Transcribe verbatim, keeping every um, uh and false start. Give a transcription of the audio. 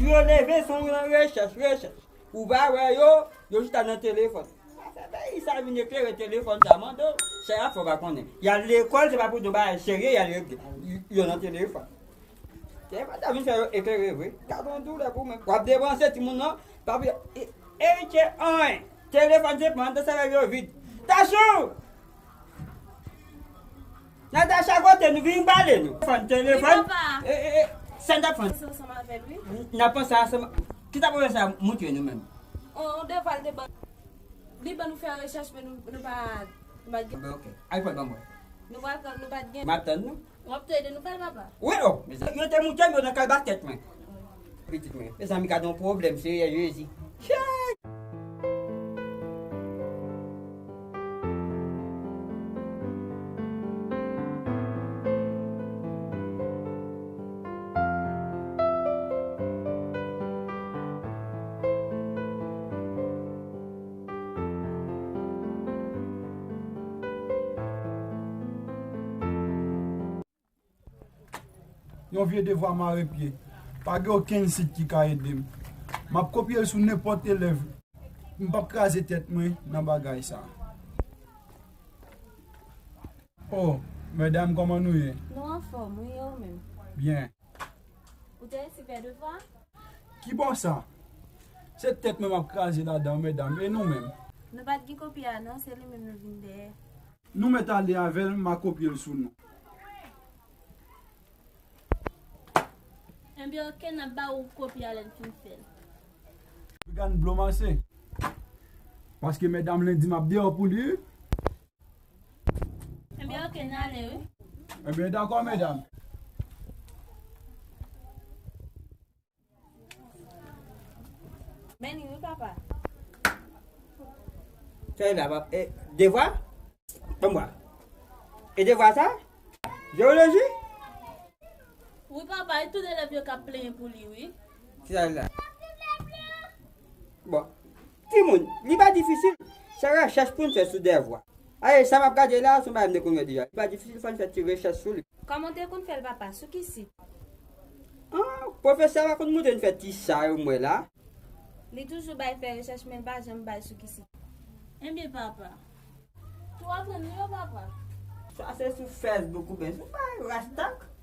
Yo leve, se yon rechèch, rechèch. Ou pa wè yo, yo chita nan telefòn. Sa fè peyi sa vin eklere, telefòn sa mande w. Chè a fò pa konnen. Y al lekòl, se pa pou di yon bagay serye, y al regle. Yo nan telefòn. Telefòn sa vin fè yo eklere vre. Gad yon doulè pou mwen. W ap depanse timoun nan, pa pou e, e, e, anyen. Telefòn se pran, nan sèvèl yo vid. Tachou! Natacha, kote nou? Vin pale nou. Fòn telefòn. Wi, papa. E, e, e, sa n t ap fè? Panse ansanm avè l, wi. N ap panse ansanm. Ki sa pwoblèm sa montre nou menm? On, on devwa l te ban. Li ban nou fè rechèch, men nou, nou pa, nou pa t gen. Ben, ok. Ay, fò l ban mwen. Nou pa t, nou pa t gen. M ap tann nou. W ap tou ede nou fè l, papa? Wi, o. Mezanmi, yo te moute m yo nan kay basket mwen. Pitit mwen. Mezanmi, gade yon pwoblèm serye, Jezi. Chè! Yon vye devwa mare pye. Pa gen okenn sit ki ka ede m. M ap kopye l sou nenpòt elèv. M p ap kraze tèt mwen nan bagay sa. Oh, medam, kòman nou ye? Nou anfòm, wi, e ou menm? Byen. Ou te resi fè devwa? Ki bò sa? Se tèt mwen m ap kraze ladan, medam, e nou menm? Nou pa t gen kopi a non, se li menm nou vin dèyè. Nou mèt ale avè l, m a kopye l sou nou. Enben, oke, n ap ba ou kopi a lè n fin fè l. Regarde Blomase. Paske medam Lendi m ap deyò pou li, wi. Enben, oke, n ale, wi. Enben, dakò, medam. Men li wi, papa. Sa e la, papa. E, devwa? Ban m wè. E devwa sa? Jewoloji? Wi, papa, e tout elèv yo k ap plenyen pou li, wi. Ki sa la? Bon. Timoun, li pa difisil. Se rechèch pou n fè sou devwa. Aye, sa m ap gade la, se yon bagay m te konn wè deja. Li pa difisil, fò n fè ti rechèch sou li. Kòman w te konn fè l, papa? Sou ki sit? Ah, pwofesè a pa konn montre n fè ti sa yo m wè la. Li toujou bay fè rechèch, men l pa janm bay sou ki sit. Enben, papa. Tou aprann li yo, papa. Sa se sou Facebook oubyen sou bay Rastak.